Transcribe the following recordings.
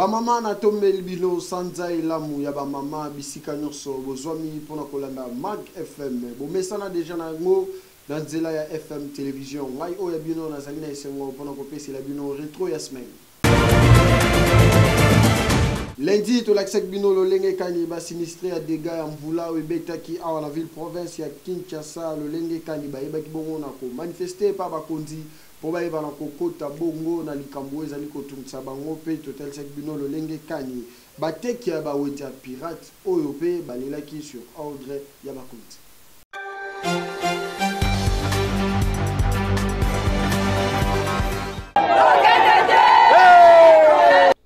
Bamama natombeli bino sanza elamu ya bamama bisika nyonso bozwami mpona kolanda Mag FM. Bomesana deja na yango na nzela ya FM television. Ngai oyo ya bino nazali na esengo mpona kopesela bino retro ya semaine. Lundi tolakisaki bino lolenge kani ba sinistre ya dégâts ya mvula oyo ebetaki awa na ville province ya Kinshasa, lolenge kani bayebaki bongo na ko manifester epa bakonzi mpo bayeba na kokota bongo na likambo oyo ezali kotungisa bango, mpe totalisaki bino lolenge kani bateki ya ba wenze ya pirate oyo mpe balelaki sur ordre ya bakonzi.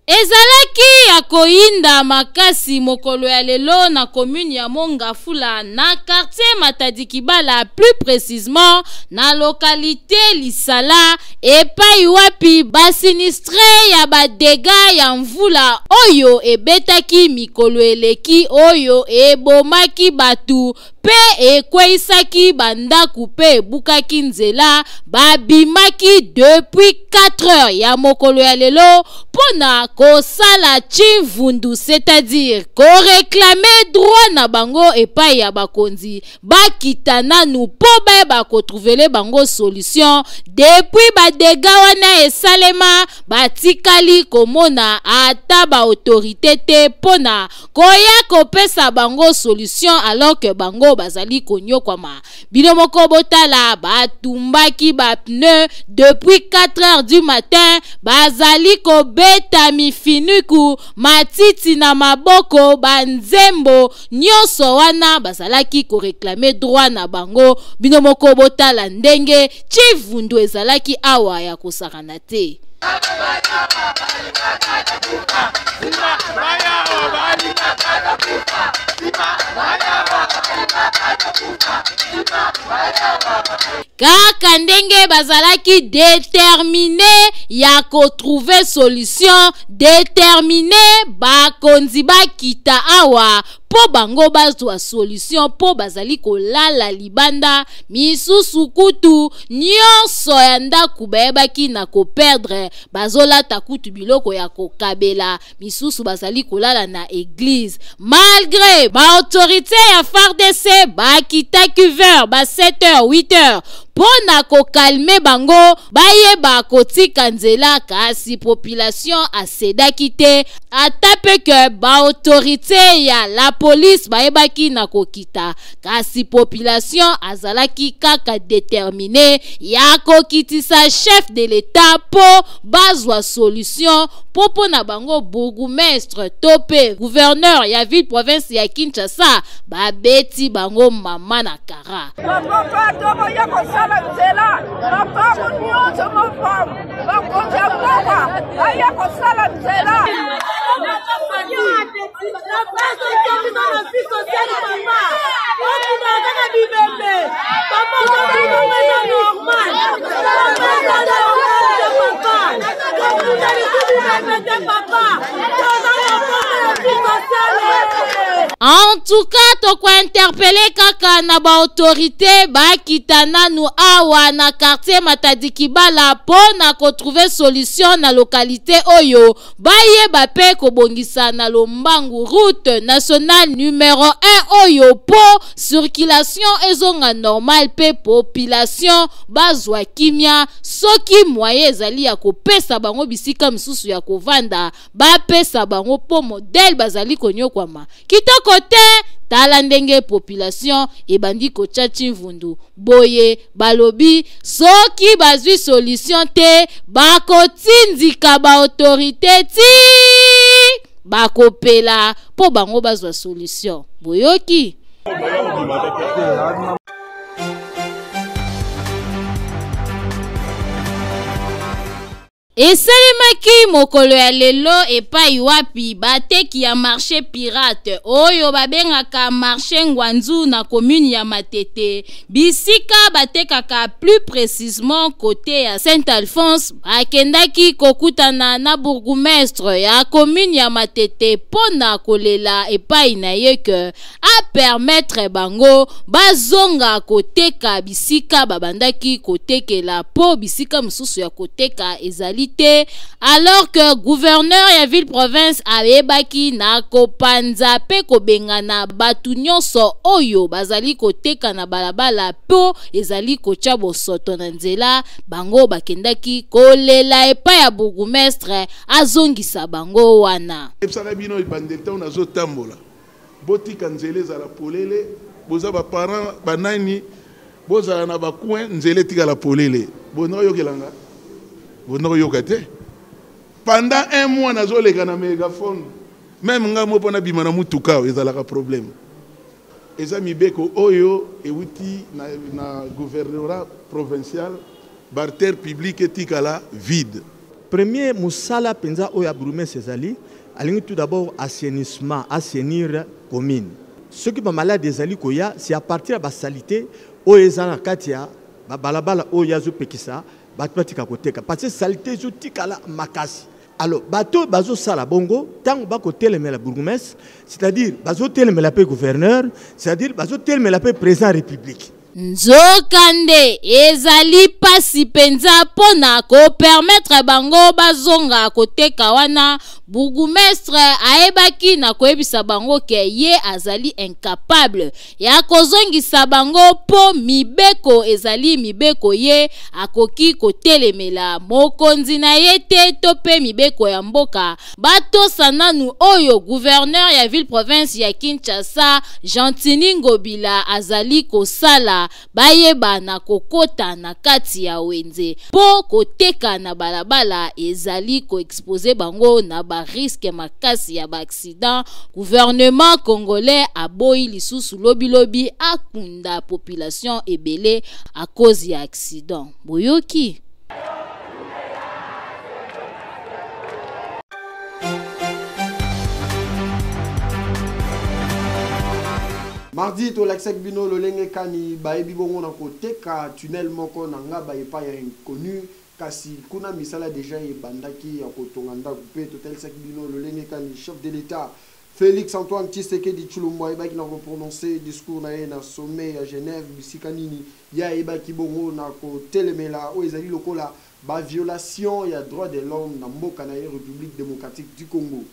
Ezalaki ya koyinda makasi mokolo ya lelo na commune ya Mont-Ngafula na quartier Matadi Kibala plus precisement na localite Lisala epai wapi ba sinistres ya ba degats ya mvula oyo ebetaki mikolo eleki oyo ebomaki batu mpe ekweisaki ba ndako mpe ebukaki nzela babimaki depuis 4 heures ya mokolo ya lelo mpo na kosala tshimvundu, c'est-à-dire koreklame droit na bango epai ya bakonzi bakita nanu mpo bayeba kotrouvele bango solution. Depuis ba dégâts wana esalema batikali komona ata ba autorité te mpo na koya kopesa bango solution alors que bango bazali konyokwama. Bino moko botala, batumbaki ba pneus depuis 4 heures du matin, bazali kobeta mifinuku, matiti na maboko, ba nzembo nyonso wana bazalaki koreklame droit na bango. Bino moko botala ndenge tshivundu ezalaki awa ya kosakana te. Kaka ndenge bazalaki determine ya kotrouve solution, determine bakonzi bakita awa mpo bango bazwa solution, mpo bazali kolala libanda, misusu kutu nyonso ya ndako bayebaki na koperdre, bazolata kutu biloko ya kokabela, misusu bazali kolala na eglise. Malgre ba autorite ya FARDC bakitaki vers ba 7 heures 8 heures mpo na kokalme bango bayeba kotika nzela, kasi population asedaki te, ata mpe ke ba autorite ya la police bayebaki na kokita, kasi population azalaki kaka determine ya kokitisa chef de l'etat mpo bazwa solution, mpo mpo na bango bourgmestre to mpe gouverneur ya ville province ya Kinshasa babeti bango mama na kara. Papa toboya kosala nzela makambo nyonso makambo bakonzi ya mboka baya kosala nzela. En tout cas, tokointerpele kaka na ba autorité bakita nanu awa na quartier Matadi Kibala mpo na kotrouve solution na localité oyo, bayeba mpe kobongisa na lombangu route nationale numero 1 oyo mpo circulation ezonga normal mpe population bazwa kimia. Soki moyen ezali ya kopesa bango bisika misusu ya kovanda, bapesa bango mpo modèle bazali konyokwama kitoko te. Tala ndenge population ebandi kotya tshimvundu boye, balobi soki bazwi solution te bakotindika ba autorité ti bakopela mpo bango bazwa solution. Boyoki? Esalemaki mokolo ya lelo epai wapi bateki ya marché pirate oyo babengaka marché Ngwanzu na commune ya Matete, bisika batekaka plus précisement côté ya Saint-Alphonse, bakendaki kokutana na bourgmestre ya commune ya Matete mpo na kolela epai na ye ke a permettre bango bazonga koteka bisika babandaki kotekela, mpo bisika mosusu ya koteka ezali. ezali te, alors que gouverneur ya ville province ayebaki na kopanza mpe kobengana bato nyonso oyo bazali koteka na balabala mpo ezali kotya bosoto na nzela. Bango bakendaki kolela epai ya bourgmestre azongisa bango wana. Ebisaka bino ebandeli ntango nazotambola, botika nzela ezala polele, boza baparent banani, bozala na bacoin, nzela etikala polele. Bonda koyokelanga, bonda koyoka te. Pendant un mois nazoleka na mégaphone, même nga mo mpo nabima na mutuka ezalaka problème. Eza mibeko oyo ewuti na gouvernorat provincial, barterre publique etikala vide. Premier mosala mpenza oyo ya bourgmestre ezali, alingi tout d'abord assainissement, assainir commune. Soki bamaladi ezali koya, c'est à partir ya basalite oyo eza na kati ya babalabala oyo azopekisa bato batika koteka, parce que salite ezotikala makasi. Alors bato bazosala bongo ntango bakotelemela bourgmestre, c'est-à-dire bazotelemela mpe gouverneur, c'est-à-dire bazotelemela mpe président ya république. Nzokande ezali pasi mpenza mpo na kopermettre bango bazonga koteka wana. Bourgmestre ayebaki na koyebisa bango ke ye azali incapable ya kozongisa bango mpo mibeko ezali mibeko, ye akoki kotelemela mokonzi na ye te to mpe mibeko ya mboka. Batosa nanu oyo gouverneur ya ville province ya Kinshasa Gentiny Ngobila azali kosala, bayeba na kokota na kati ya wenze mpo koteka na balabala ezali koexpose bango na barisque makasi ya baaccident. Gouvernement congolais aboyi lisusu lobilobi akunda population ebele à cause ya accident. Boyoki. Mardi tolakisaki bino lolenge kani bayebi bongo na koteka tunnel moko na Ngaba epai ya inconnu, kasi kuna misala deja ebandaki ya kotonga ndako. Mpe totalisaki bino lolenge kani chef de l'État Félix Antoine Tshisekedi Tshilombo ayebaki na koprononce discours na ye na sommet ya Genève, bisika nini ye ayebaki bongo na kotelemela oyo ezali lokola baviolation ya droit de l'homme na mboka na ye République démocratique du Congo.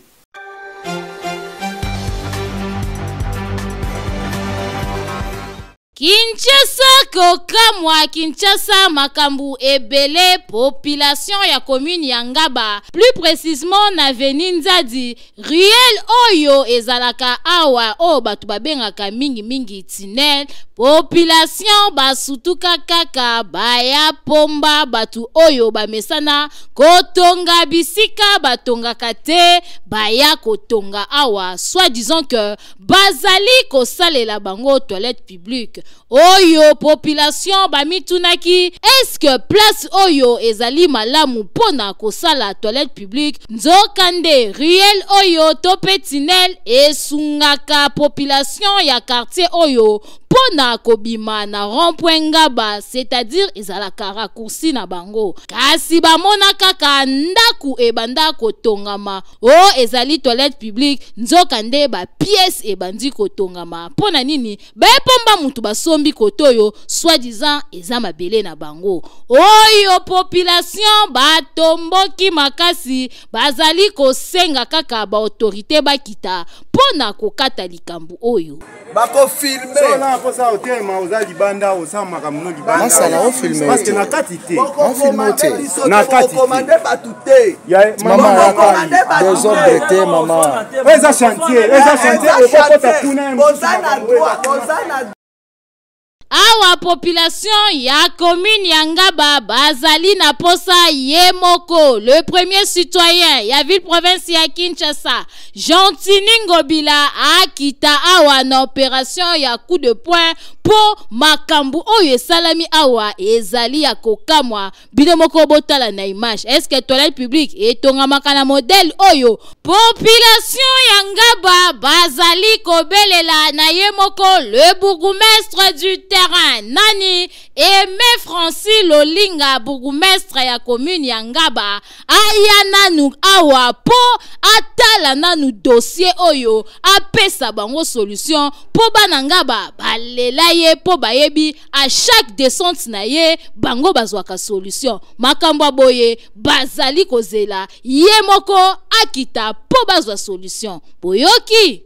Kinshasa kokamwa, Kinshasa makambo ebele. Population ya commune ya Ngaba, plus précisément na avenue Nzadi, ruelle oyo ezalaka awa oyo bato babengaka mingimingi tunnel, population basutuka kaka baya pomba bato oyo bamesana kotonga bisika batongaka te, baya kotonga awa, soit disant que bazali kosalela bango toilette publique. Oyo population bamitunaki, est-ce que place oyo ezali malamu mpona kosala toilette publique? Nzokande ruelle oyo to mpe tunnel esungaka population ya quartier oyo mpona kobima na rond-point Ngaba, c'est-à-dire ezalaka raccourci na bango. Kasi bamona kaka ndako ebanda kotongama, o ezali toilette publique, nzokande bapièce ebandi kotongama. Mpo na nini bayepomba mutu basombi kote oyo soi-disant eza mabele na bango? Oyo population batomboki makasi, bazali kosenga kaka baautorité bakita mpo na kokata likambo oyo. Bakofilme. Sola mposa otelema, oza libanda, osala makambo no libanda. Masala, ofilme. Parce que na kati te. Ofilme te. Na kati te. Bokomande bato te. Mama. Désordre te, mama. Eza chantier, eza chantier, okokota kuna. Boza na droit, boza na Awa population ya commune ya Ngaba bazali na posa ye moko le premier citoyen ya ville province ya Kinshasa Gentiny Ngobila akita awa na opération ya coup de poing, mpo makambo oyo esalami awa ezali ya kokamwa. Bino moko botala na image, est-ce que toilette publique etongamaka na modèle oyo? Population ya Ngaba bazali kobelela na ye moko le bourgmestre du terrain, nani? Aimé Francis Lolinga, bourgmestre ya commune ya Ngaba, aya nanu awa mpo atala nanu dossier oyo, apesa bango solution, mpo bana Ngaba balela. ye mpo bayebi à chaque descente na ye bango bazwaka solution. Makambo ya boye bazali kozela ye moko akita mpo bazwa solution. Boyoki?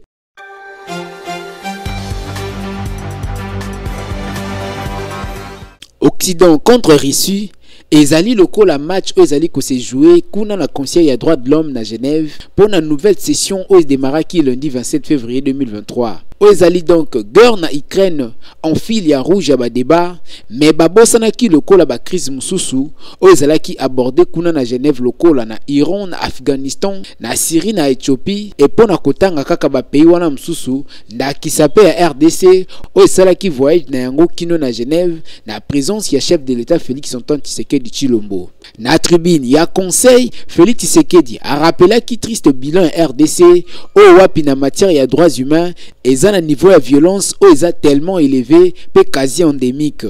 Occident contre Russie ezali lokola match oyo ezali kose jouer kuna na Conseil ya droit de l'homme na Genève mpo na nouvelle session oyo edemaraki lundi 27 février 2023. Oyo ezali donc guerre na Ukraine en fil ya rouge ya ba débat, mais babosanaki lokola ba crise mosusu oyo ezalaki abordé kuna na Genève lokola na Iran, na Afghanistan, na Syrie, na Ethiopie, et mpo na kotanga kaka ba pays wana mosusu, ndakisa mpe ya RDC oyo esalaki voyage na yango kino na Genève na présence ya chef de l'État Félix Antoine Tshisekedi Tshilombo. Na tribune ya conseil, Félix Tshisekedi arappelaki triste bilan ya RDC oyo wapi na matière ya droits humains eza na niveau ya violence oyo eza tellement élevé pe quasi endémique.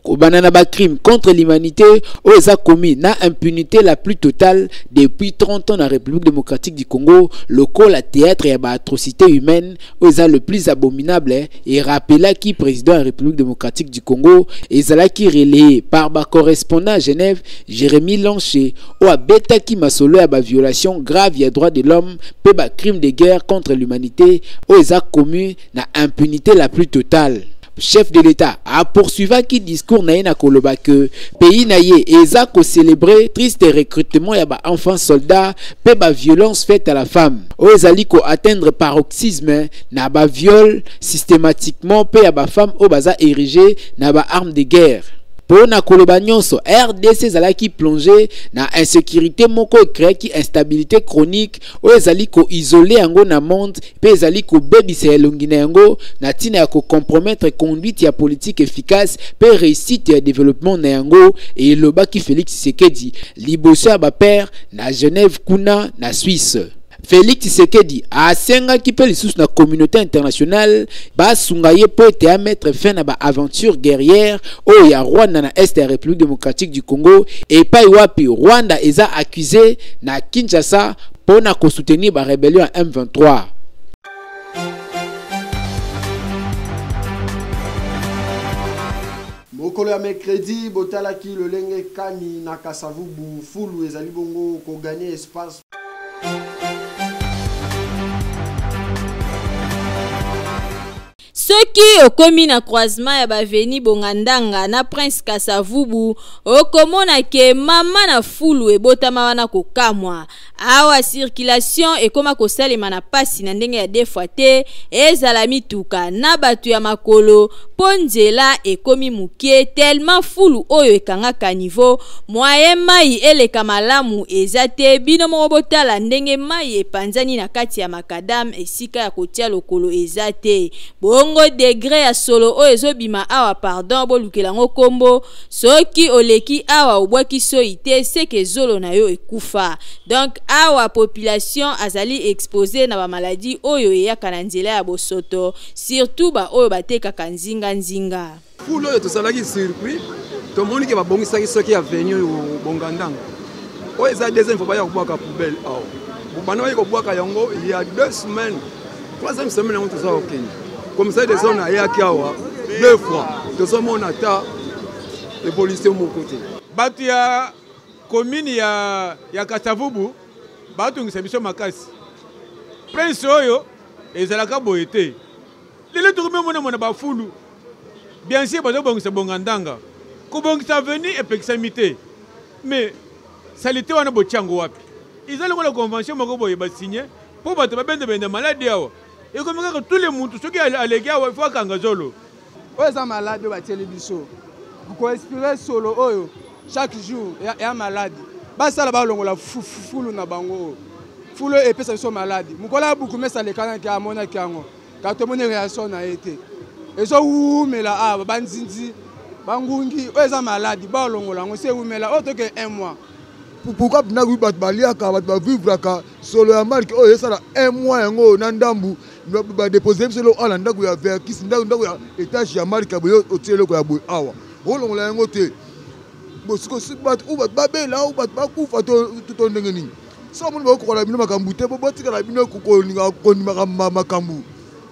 Kobanda na ba crimes contre l'humanité oyo eza commis na impunité la plus totale depuis 30 ans na République démocratique du Congo, lokola théâtre ya ba atrocités humaines oyo eza le plus abominable, et rappelaki président ya République démocratique du Congo ezalaki relayé par ba correspondant à Genève Jérémy Lancher oyo abetaki masolo ya ba violation grave ya droit de l'homme pe ba crimes de guerre contre l'humanité oyo eza commis na impunité la plus totale. Chef de l'État a poursuivaki discours na ye na koloba que pays na ye eza ko célébrer triste recrutement ya ba enfants soldats pe ba violence faite à la femme oyo ezali ko atteindre paroxysme na ba viol systématiquement pe ya ba femmes oyo baza érigé na ba armes de guerre. Po na koloba nyonso, RDC ezalaki plongé na insécurité moko ecréaki instabilité chronique oyo ezali ko isoler yango na monde pe ezali kobebisa elongi na yango na ntina ya ko compromettre conduite ya politique efficace pe réussite ya développement na yango, elobaki Félix Tshisekedi liboso ya ba pairs na Genève kuna na Suisse. Félix Tshisekedi asengaki pe lisusu na communauté internationale basunga ye po ete a mettre fin na ba aventure guerrière oyo ya Rwanda na est ya République démocratique du Congo, epai wapi Rwanda eza accusé na Kinshasa po na kosoutenir ba rébellion ya M23. Mokolo ya mercredi botalaki lolenge kani na Kasavubu fulu ezali bongo kogagner espace. Soki okomi na croisement ya baveni Bongandanga na Prince Kasavubu, okomona ke mama na fulu ebotama wana kokamwa. Awa circulation ekoma kosalema na pasi na ndenge ya deux fois te, ezala mituka na bato ya makolo po nzela ekomi moke tellement fulu oyo ekangaka niveau moyen mai eleka malamu eza te. Bino moko botala ndenge mai epanzani na kati ya makadam, esika ya kotia lokolo eza te. Bongo degré ya solo oyo ezobima awa, pardon, bolukela yango kombo. Soki oleki awa obwaki soi te, seke zolo na yo ekufa. Donc awa population azali exposé na ba maladie oyo eyaka na nzela ya bosoto, surtout ba oyo batekaka nzinga nzinga. Fulu oyo tosalaki surpris, tomoni ke babongisaki soki avenue oyo Bongandanga. Oyo eza deuxième fois baya kobwaka poubelle awa. Banda bayi kobwaka yango il y a 2 semaines, troisième semaine yango toza kokende. Commissaire des zones ayaki awa 2 fois, tozomona ata évolution moko te. Bato ya commune ya Kasavubu batongisa biso makasi. Prince oyo ezalaka boye te. Lelo tokomi omona mona bafulu. Bien sûr bazobongisa Bongandanga. Kobongisa avenue epekisami te. Mais saleté wana botia yango wapi? Eza lokola convention moko boye ba signer po bato babenda-benda maladi awa. Ekomi kaka tous les mutu soki aleki awa il faut akanga zolo. Oyo eza maladi oyo batieli biso. Ko inspirer solo oyo chaque jour ya maladi. Basala balongola fulu na bango oyo. Fulu oyo epesa biso maladi. Mokolo ya bukumesa alekanaki amonaki yango. Ka tomoni réaction na ye te. Ezowumela awa banzinzi bangungi oyo eza maladi balongola yango se ewumela oyo toke 1 mois. Pourquoi bina kuyi bato baliaka, bato bavivraka solo ya marque oyo esala 1 mois yango na ndambu ba déposer biso eloko awa na ndako ya Verkis, ndako ya étage ya marque ya boye, otie eloko ya boye awa olongola yango te. Bosiko si bato oyo bato babela oyo bato bakufa to ndenge nini? Soki omoni bakokola bino makambo te, botikala bino kolinga kondimaka makambo,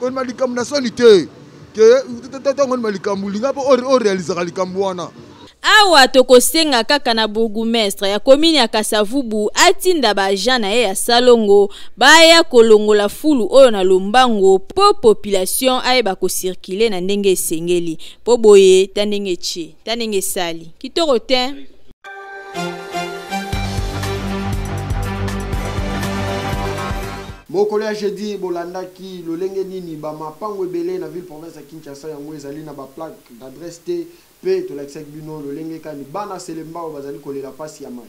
kondima likambo na soni te. Ke ntango ondima likambo, linga mpo orealizaka likambo wana. Awa tokosenga kaka na bourgoumestre ya commune ya Kasa-Vubu atinda ba agents na ye ya salongo baya kolongola fulu oyo na lombango mpo population ayeba ko circuler na ndenge esengeli mpo boye ta ndenge etie ta ndenge esali kitoko te. Mokolo ya jeudi bolandaki lolenge nini ba mapango ebele na ville province ya Kinshasa yango ezali na ba plaque d'adresse te mpe tolakisaki bino lolenge kani bana Selembao bazali kolela pasi ya mayi.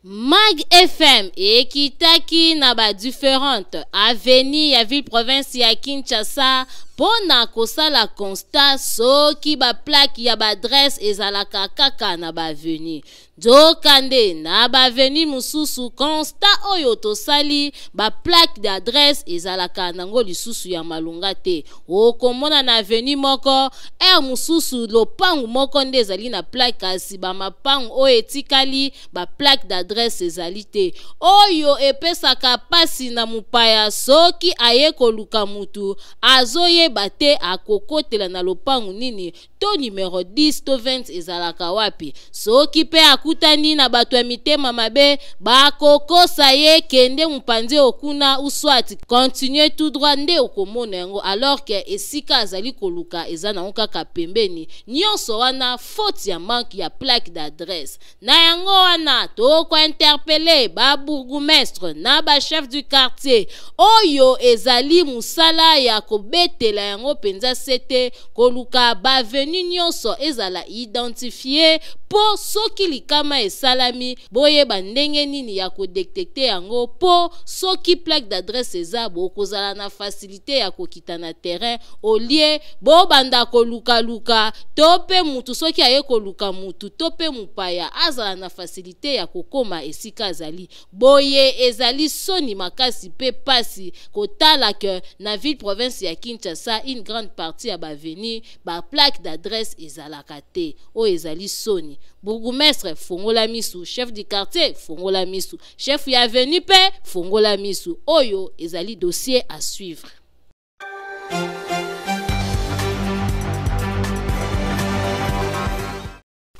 Mag FM ekitaki na ba differentes avenues ya ville province ya Kinshasa mpo na kosala constat soki ba plaques ya ba adresse ezalaka kaka na ba avenues. Nzokande, na ba avenues mosusu, constat oyo tosali, ba plaques d'adresse ezalaka nango lisusu ya malonga te. Okomona na avenue moko, heure mosusu lopangu moko nde ezali na plaque kasi ba mapangu oyo etikali ba plaque d'adresse ezali te. Oyo epesaka pasi na mopaya soki aye koluka mutu, azoyeba te akokotela na lopangu nini to numero 10 to 20 ezalaka wapi. Soki pe akutani na bato ya mitema mabe, bakokosa ye kende mopanzi oyo kuna ou soit continuer tout droit nde okomona yango alors que esika azali koluka eza nango kaka pembeni. Nionso wana faute ya manque ya plaque d'adresse. Na yango wana toko interpeller ba bourgoumestres na ba chefs du quartier oyo ezali musala ya kobetela yango penza sete koluka ba avenues nionso ezala identifier po soki likama esalami boyeba ndenge nini ya ko detecter yango po soki plaque d'adresse eza bokozala na facilite ya kokita na terrain au lieu bobanda kolukaluka to pe mutu soki aye koluka mutu to pe mupaya azala na facilite ya kokoma esika azali. Boye ezali soni makasi pe pasi kotala que na ville province ya Kinshasa une grande partie ya ba avenues ba plaques d'adresse ezalaka te. Oyo ezali soni. Bourgoumestre fongola misu, chef du quartier fongola misu, chef ya avenue pe fongola misu. Oyo ezali dossier à suivre.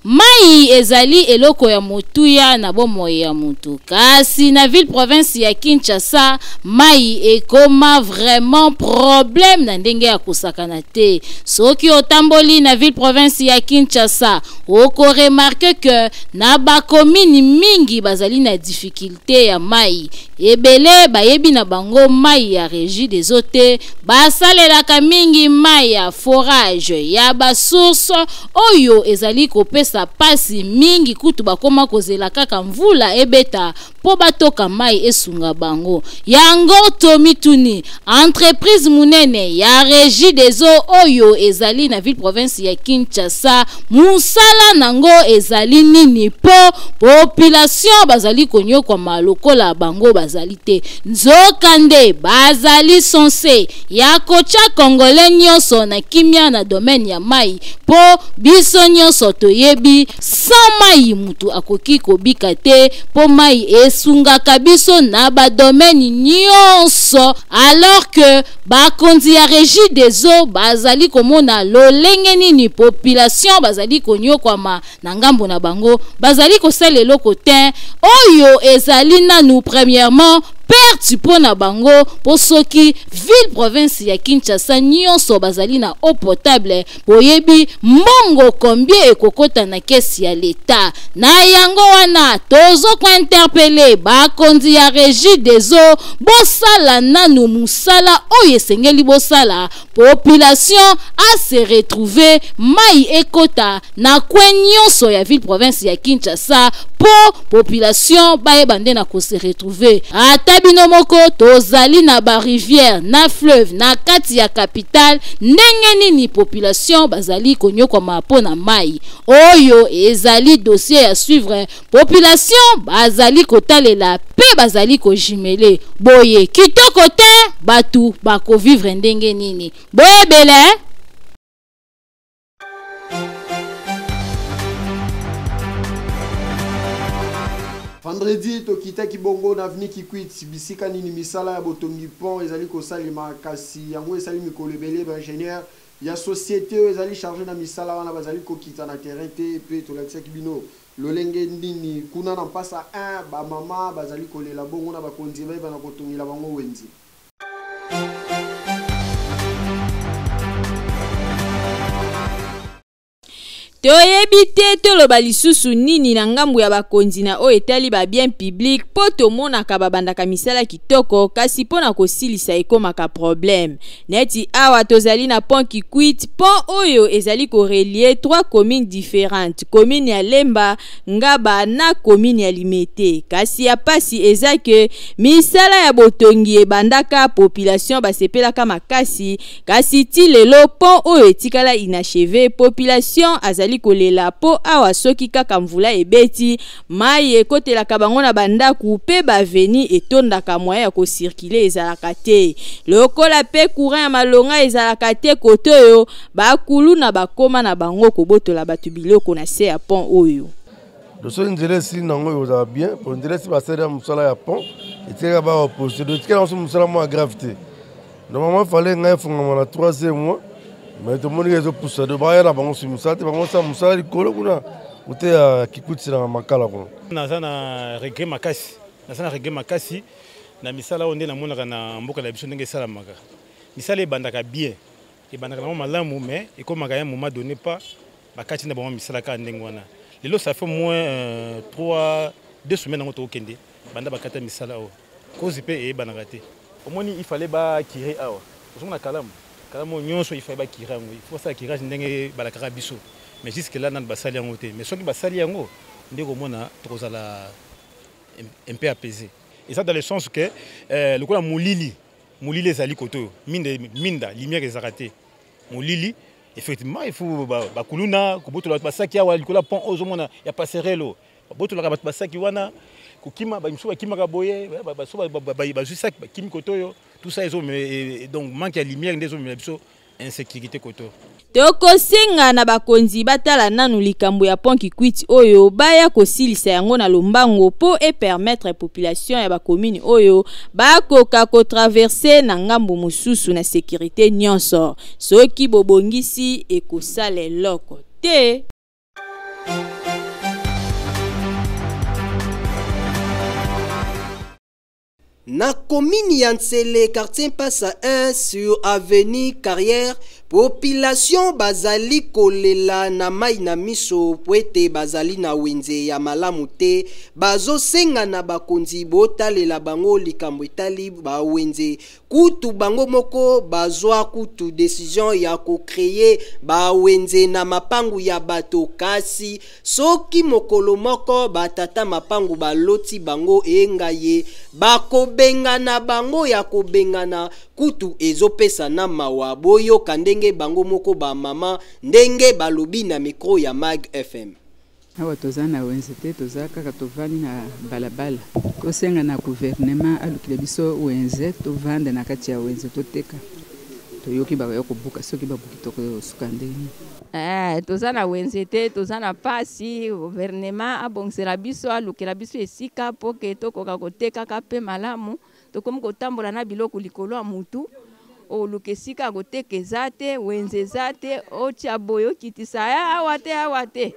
Mayi ezali eloko ya motuya na bomoi ya mutu. Kasi na ville province ya Kinshasa, mayi ekoma vraiment problème na ndenge ya kosakana te. Soki otamboli na ville province ya Kinshasa, oko remarquer que na ba communes mingi bazali na difficulte ya mayi. Ebele bayebi na bango mayi ya Regie des eaux te, basalelaka mingi mayi ya forage, ya ba sources oyo ezali kopesa pasi mingi, kutu bakoma kozela kaka mvula ebeta mpo batoka mayi esunga bango. Yango tomituni, entreprise munene ya Regie des eaux oyo ezali na ville province ya Kinshasa, musala nango ezali nini mpo population bazali konyokwama lokola bango bazali te? Nzokande bazali cense ya kotya Congolais nyonso na kimia na domaine ya mayi, mpo biso nyonso toyebi sans mayi mutu akoki kobika te, mpo mayi esungaka biso na ba domaine nyonso, alors que bakonzi ya Regie des eaux bazali komona lolenge nini population bazali konyokwama na ngambo na bango, bazali kosala eloko te. Oyo ezali nanu premièrement perte mpo na bango, mpo soki ville province ya Kinshasa nyonso bazali na eau potable, boyebi mbongo combien ekokota na caisse ya l'Etat. Na yango wana tozo ko interpeller bakonzi ya Regie des eaux, bosala nanu musala oyo esengeli bosala, population a se retrouver, mayi ekota na coin nyonso ya ville province ya Kinshasa, po population bayeba nde na ko se retrouver. Ata bino moko tozali na ba rivière na fleuve na kati ya capitale, ndenge nini population bazali konyokwama po na mayi? Oyo ezali dossier ya suivre, population bazali kotalela pe bazali ko jumeler. Boye kitoko te, batu bako vivre ndenge nini? Boyebele. Vendredi tokitaki bongo na avenue Kikwit bisika nini misala ya botongi pont ezali kosalema, kasi yango esali mikolo ebele ba ingénieur ya société oyo ezali chargé na misala wana bazali kokita na terrain te. Mpe tolakisaki bino lolenge nini kuna na Mpasa 1 bamama bazali kolela bongo na bakonzi bayeba na kotongela bango wenze. Toyebi te toloba lisusu nini na ngambo ya bakonzi na oyo etali ba bien public, mpo tomonaka babandaka misala kitoko kasi mpo na kosilisa ekomaka problème. Neti awa tozali na pont Kikwit, pont oyo ezali korelie 3 communes différentes, commune ya Lemba, Ngaba na commune ya Limete. Kasi ya pasi eza ke misala ya botongi ebandaka, population basepelaka makasi, kasi ti lelo pont oyo etikala inachevé, population azali kolela po awa soki kaka mvula ebeti, mai ekotelaka bango na bandaku pe baveni etondaka, moyen ya kocirculer ezalaka te. Lokola pe courant ya malonga ezalaka te kote oyo, bakuluna bakoma na bango kobotola bato biloko na se ya pont oyo. Soki nzela esili nango ekozala bien, po nzela esi basali ya mosala ya pont, etikaka baopose, do etikala yango mosala moko ya grave te. Normalement fallait ngai efungama na 3e mois, mais tomoni ezopusa, do baya na bango si mosala te, bango osala mosala likolo kuna kote ya Kikwit na Makala kuna. Naza na regret makasi, naza na regret makasi na misala oyo nde namonaka na mboka na biso ndenge esalamaka. Misala ebandaka bien, ebandaka nango malamu, mais ekomaka ya moment donné pas bakati na bango misala kaka ndenge wana. Lelo ça fait moins 3 2 semaines yango tokokende banda bakata misala oyo, cause mpe eyebanaka te. Omoni, il fallait bakire awa, ozomona kalamu kalamu oyo nyonso, il fallait bakire yango, il faut basala curage ndenge balakaka biso, mais jusque là nanu basali yango te. Mais soki basali yango nde komona tokozala un peu apaisé. Eza dans le sens que lokola molili, molili ezali kote oyo, minda, minda lumière ezalaka te, molili effectivement il faut bakuluna kobotola bato basaki awa likolo ya pont oyo, ozomona ya passerelle oyo, babotolaka bato basaki wana, kokima, bamisusu bakimaka boye, baso bazwi saki bakimi kote oyo. Tout ça ezo donc manque ya lumière nde ezomemela biso insécurité kote oyo. Tokosenga na bakonzi batala nanu likambo ya pont Kikwit oyo, baya kosilisa yango na lombango mpo epermettre population ya bakomine oyo bakoka kotraverse na ngambo mosusu na sécurité nyonso. Soki bobongisi ekosala eloko te. Na commune ya Nsele, quartier Mpasa 1 sur avenue Carrière, population bazali kolela na mai na miso po ete bazali na wenze ya malamu te. Bazosenga na bakonzi botalela bango likambo etali bawenze. Kutu bango moko bazwa kutu décision ya kocréer bawenze na mapangu ya bato, kasi soki mokolo moko batata mapangu baloti bango eyenga ye, bakobengana bango ya kobengana, kutu ezopesa na mawa. Boyoka ndenge bango moko bamama ndenge balobi na micro ya Mag FM. Awa toza na wenze te, toza kaka tovandi na balabala. Tosenga na gouvernement alukila biso wenze, tovanda na kati ya wenze, toteka. Toyoki bakoya kobuka, soki babuki tokosuka ndenge nini? Toza na wenze te, toza na pasi. Gouvernement abongisela biso, alukela biso esika mpo ke tokoka kotekaka mpe malamu. Tokomi kotambola na biloko likolo ya mutu, oluka esika ya koteka eza te, wenze eza te, otia boye okitisa awa te, awa te,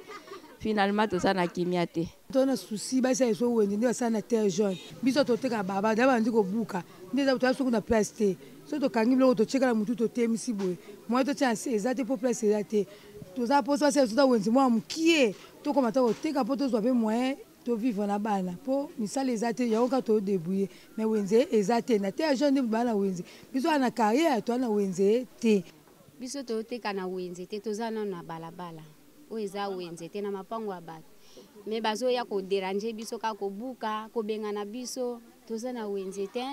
finalement toza na kimia te. Toza na souci, basala biso wenze nde basala na Terre Jaune. Biso toteka baba da bandi kobuka nde eza, toza soki na place te. Soki tokangi biloko totieka na mutu, totemisi boye, moyen totia na se eza te mpo place eza te. Toza mposa basala biso ta wenze mwa mokie, tokoma ta koteka mpo tozwa mpe moyen tovivre na bana, mpo misala eza te. Yango kaka todébrouiller, mais wenze eza te na Terre Jaune nde baa na wenze. Biso wana na Carrière toza na wenze te. Biso toteka na wenze te, toza nano na balabala oyo eza wenze te, na mapango ya bato, mais bazoya kodéranger biso kaka, kobuka, kobengana biso. Toza na wenze te.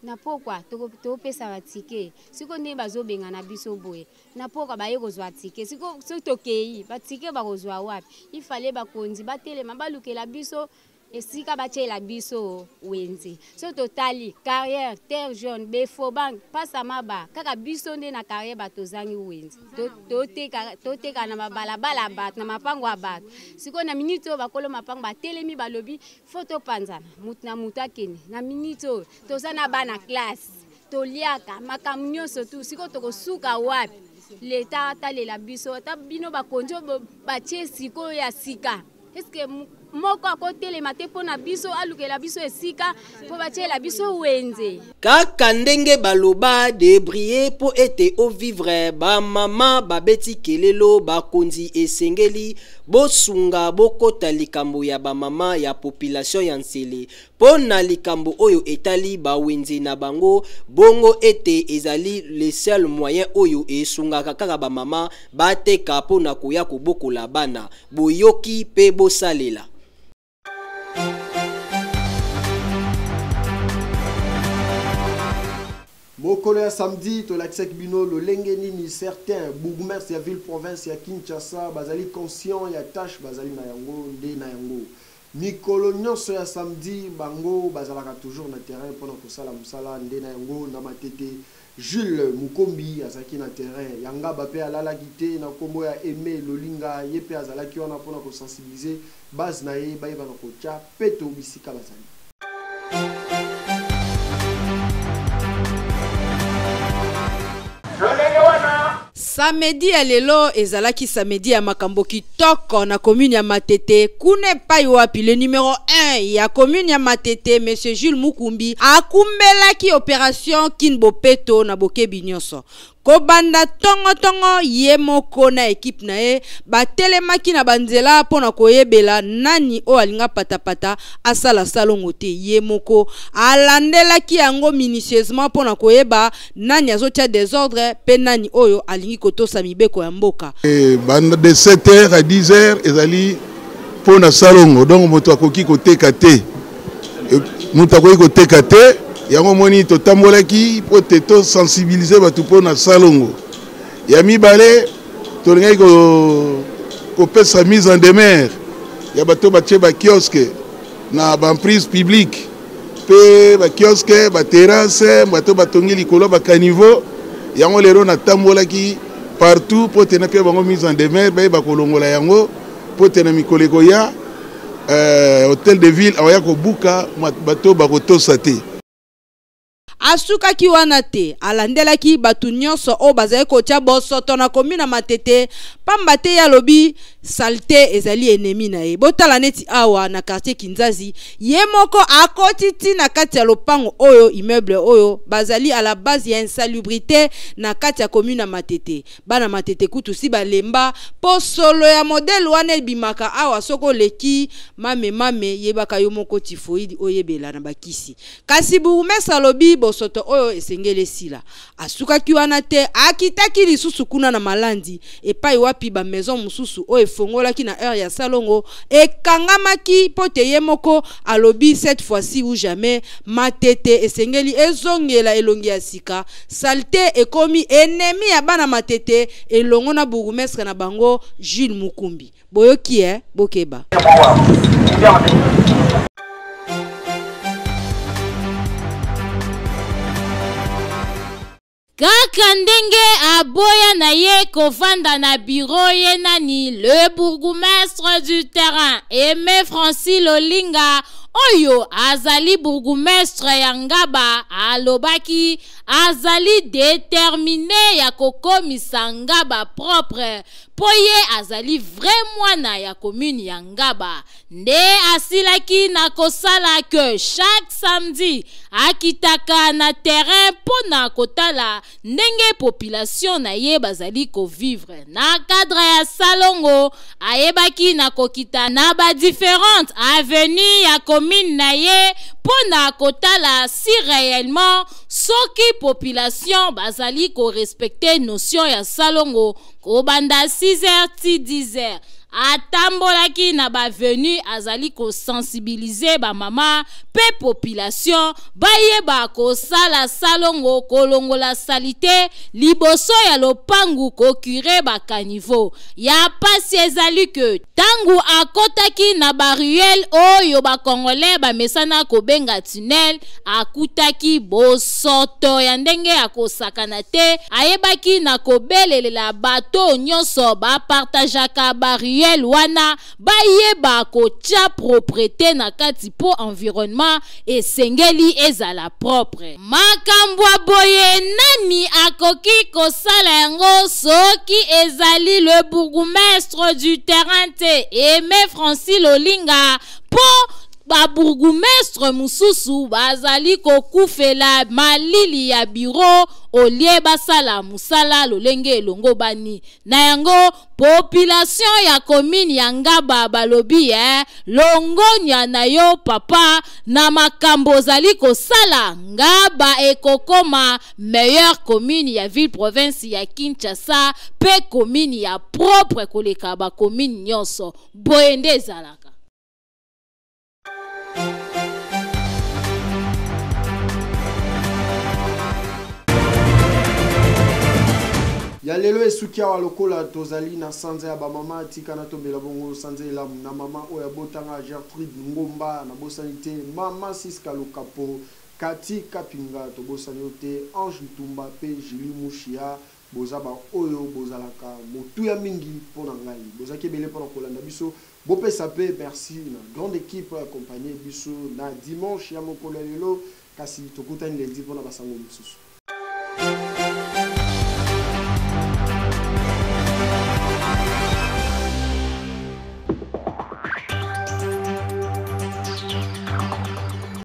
Na pokwa topesa batike, sikoyo ndenge bazobengana biso boye, na pokwa baye kozwa tike, sikoyo soki tokei batike bakozwa wapi? Ifale bakonzi batelema, balukela biso. Esika batiela biso wenze. Soki totali carrière, terre jaune, Befobank, Pasa Maba, kaka biso nde na carrière bato tozangi wenze. Toteka toteka na mabalabala ya bato, na mapango ya bato. Sikoyo na minute oyo bakolo mapango batelemi balobi faut topanzana, moto na moto akende. Na minute oyo toza na bana classe, toliaka makambo nyonso tu, sikoyo tokosuka wapi? Leta atalela biso, ata bino bakonzi oyo batie sikoyo ya sika. Est-ce moko akotelema te mpo na biso alukela biso esika mpo batiela biso wenze? Kaka ndenge baloba debrie mpo ete o vivre ba mama babeti kelelo bakonzi esengeli bosunga bokota likambo ya ba mama ya population ya Nsele mpo na likambo oyo etali ba wenze na bango bongo ete ezali le seul moyen oyo esungaka kaka ba mama bateka mpo na koya kobokola bana. Boyoki pe bosalela. Mokolo ya samedi tolakisaki bino lolenge nini certains bourgmestres ya ville province ya Kinshasa bazali conscient ya tâche bazali na yango nde na yango mikolo nyonso ya samedi bango bazalaka toujours na terrain mpona kosala mosala nde na yango na Matete. Jules Mukombi azalaki na terrain ya Ngaba pe alalaki te na kombo ya Aime Lolinga, ye pe azalaki wana pona ko sensibiliser base na ye bayeba na kotia peto bisika bazali. Samedi ya lelo ezalaki samedi ya makambo kitoko na commune ya Matete, kuna epai wapi le numero 1 ya commune ya Matete, Monsieur Jules Mukumbi, akumbelaki operation Kin Bopeto na bokebi nyonso. Kobanda tongo-tongo, ye moko na ekipe na ye batelemaki na banzela mpo na koyebela nani oyo alinga patapata asala salongo te. Ye moko alandelaki yango minutieusement mpo na koyeba nani azotia desordre mpe nani oyo alingi kotosa mibeko ya mboka. Eh, banda de 7 heures à 10 heures ezali mpo na salongo, donc moto akoki koteka te, eh, moto akoki koteka te. Yango omoni totambolaki mpo te tosensibilize bato mpo na salongo. Ya mibale, tolingaki kopesa mise en demeure ya bato batie bakiosque na baemprise publique mpe bakiosque, baterrasse, bato batongi likolo bacaniveau. Yango lelo natambolaki partout mpo te napia bango mise en demeure, bayeba kolongola yango mpo te na mikolo ekoya hotel de ville akoya kobuka bato bakotosa te. Asukaki wana te, alandelaki bato nyonso oyo bazali kotia bosoto na commune ya Matete, pamba te ye alobi salete ezali ennemi na ye. Botala neti awa na quartier Kinzazi, ye moko akoti ti na kati ya lopango oyo, immeuble oyo bazali à la base ya insalubrité na kati ya commune ya Matete. Bana Matete kutu si balemba po solo ya modèle wana ebimaka awa, soki oleki mame mame yebaka yo moko typhoïde oyebela na bakisi. Kasi bourgmestre alobi bosoto oyo esengeli esila. Asukaki wana te, akitaki lisusu kuna na Malandi epai wapi ba maison mosusu oyo efongolaki na heure ya salongo ekangamaki mpo te ye moko alobi cette fois-ci ou jamais Matete esengeli ezongela elongi ya sika. Salete ekomi ennemi ya bana Matete elongo na bourgmestre na bango Jules Mukumbi. Boyoki eh, bokeba. Kaka ndenge aboya na ye kovanda na bureau, ye nani le bourgmestre du terrain Aimé Francis Lolinga oyo azali bourgmestre ya Ngaba alobaki azali déterminé ya kokomisa Ngaba propre po ye azali vrai mwana ya commune ya Ngaba. Nde asilaki na kosala que chaque samedi akitaka na terrain mpo na kotala ndenge population na ye bazali kovivre. Na cadre ya salongo, ayebaki na kokita na ba différentes avenues ya commune na ye mpo na kotala si réellement soki population bazali korespecte notion ya salongo kobanda 6h ti 10h. Atambolaki na ba avenue azali ko sensibiliser ba mama pe population bayeba kosala salongo kolongola salite liboso ya lopangu ko curer ba caniveaux. Ya pasi ezali que tangu akotaki na ba ruelles oyo ba congolais bamesana kobenga tunnel, akutaki bosoto ya ndenge ya kosakana te. Ayebaki na kobelelela bato nyonso bapartageaka ba ruelles wana bayeba kotia proprete na kati mpo environnement esengeli ezala propre. Makambo ya boye nani akoki kosala yango soki ezali le bourgmestre du terrain te, Aime Francis Lolinga, mpo ba bourgmestre mosusu bazali kokufela malili ya bureau olie basala mosala lolenge elongobani. Na yango population ya commune ya Ngaba balobi longonya na yo papa na makambo ozali kosala. Ngaba ekokoma meilleure commune ya ville province ya Kinshasa pe commune ya propre koleka ba commune nyonso. Boye nde ezalaka. Ya lelo esuki awa lokola tozali na sanza ya bamama. Tika natombela bongo sanza elamu na mama oyo abotanga, Gertrude Ngomba. Nabosani te mama Siska Lokapo, Kati Kapinga, tobosani yo te Ange Ntumba mpe Julie Mushia. Boza baoyo bozalaka motuya mingi mpo na ngai. Bozalaki ebele mpo na kolanda biso. Bopesa mpe merci na grande équipe oyo accompagne biso na dimanche ya mokolo ya lelo. Kasi tokutani lundi mpo na basango mosusu.